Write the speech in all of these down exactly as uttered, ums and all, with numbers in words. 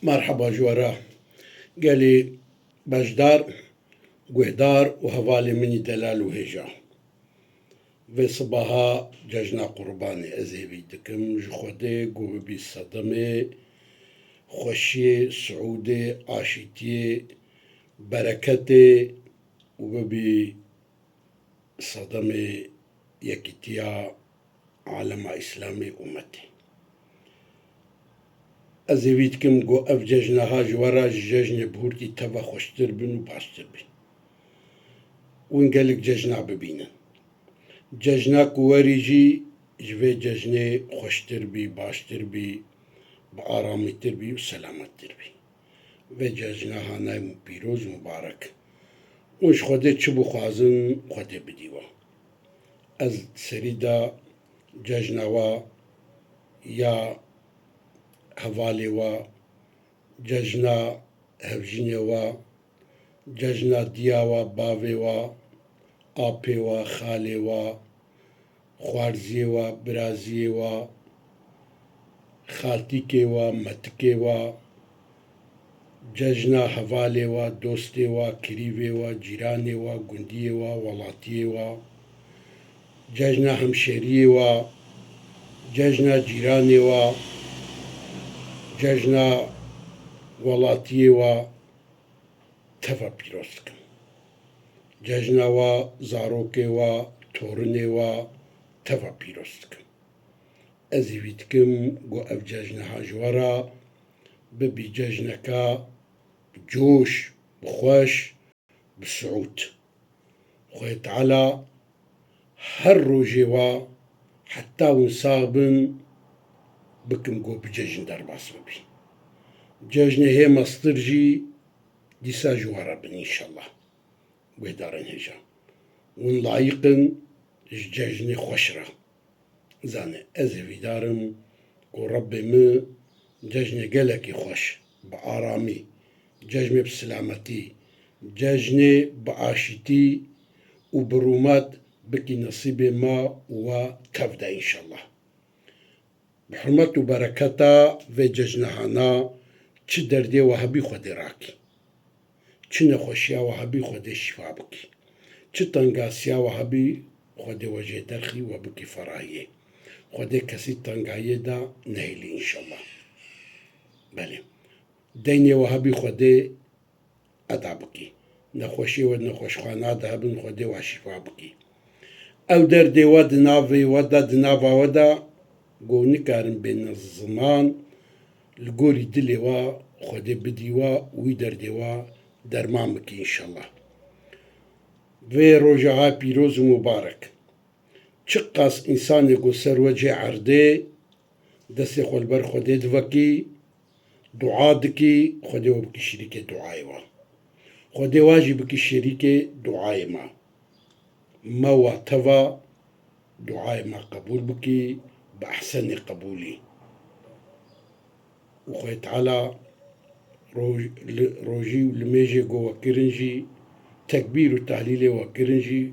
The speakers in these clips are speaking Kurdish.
Merheba ji we re gelî beşdar, guhdar û hevalê min î delal û hêja. Vê sibaha cejna Qurbanê ez hêvî dikim ji Xwedê ku bibî sedemê xweşiyê, siûdê, aşîtiyê, bereketê û bibî sedemê yekîtiya alema Îslamê, ummetê. Ez hêvî dikim ku ev cejna ha ji we re ji cejnê bihurtî teva xweştir bin û baştir bin. Hûn gelek cejna bibînin. Cejna ku werî jî ji vê cejnê xweştir bî, baştir bî, bi aramîtir bî û selamettir bî. Vê cejna hanay pîroz û mibarek. Hûn ji Xwedê çi bixwazin, Xwedê bidî we. Ez serî de cejna we ya hevalê we, cejna hevjînê we, cejna diya we, bavê we, apê we, xalê we, xwarziyê we, biraziyê we, xaltîkê we, metikê we, cejna hevalê we, dostê we, kirîvê we, cîranê we, gundiyê we, welatiyê we, cejna hemşeriyê we, cejna cîranê we, cejna welatiyê we teva pîroz dikim. Cejna we, zarokê we, torinê we teva pîroz dikim. Ez hêvî dikim ku ev cejna ha ji we re bibî cejneke bi coş, bi xweş, bi siûd. Xwedê Teala her rojê we heta hûn sax bin bikim ku bi cejn derbas bibî. Cejnê hê mestir jî dîsa ji we re bin înşallah. Guhdarên hêja. Hûn layiq in ji cejnê xweş re. Zane, ez hêvîdar im ku Rebbê min cejnê gelekî xweş, bi aramî, cejnê bi silametî, cejnê bi aşîtî û bi rûmet bikî nesîbê me û we tev de înşallah. Bi hurmet û bereketa vê cejnehana çi derdê we hebî Xwedê rakî. Çi nexweşiya we hebî Xwedê şîfa bikî. Çi tengasiya we hebî Xwedê we jê derxî, we bikî ferahiyê. Xwedê kesî tengayiyê de nehêlî înşallah. Belê. Deynê we hebî Xwedê eda bikî. Nexweşiyê we di nexweşxana de hebin, Xwedê we şîfa bikî. Ew derdê we di navê we de, di nava we de, ku nikarin bêne ziman, li gorî dilê we Xwedê bidî we û wî derdê we derman bikî înşallah. Vê roja ha pîroz û mubarek. Çiqas însanê ku ser we cê erdê, destê xwe li ber Xwedê divekî, dua dikî, Xwedê we bikî şirîkê duayê we. Xwedê we jî bikî şirîkê duayê me. Me we teva duayê me qebûl bikî, bi ehsenê qebûlî. Û Xwedê Teala roj-, li-, rojî û limêjê ku we kirin jî, tekbîr û tehlîlê we kirin jî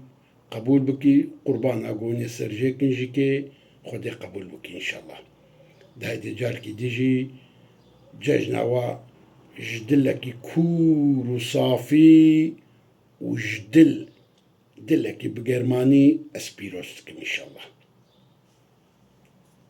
qebûl bikî, qurbana ku hûn ê ser jê kin jî kê, Xwedê qebûl bikî înşallah. Di heydê carekî dî jî cejna we ji dilekî kûr û safî û ji dil, dilekî bi germanî ez pîroz dikim înşallah.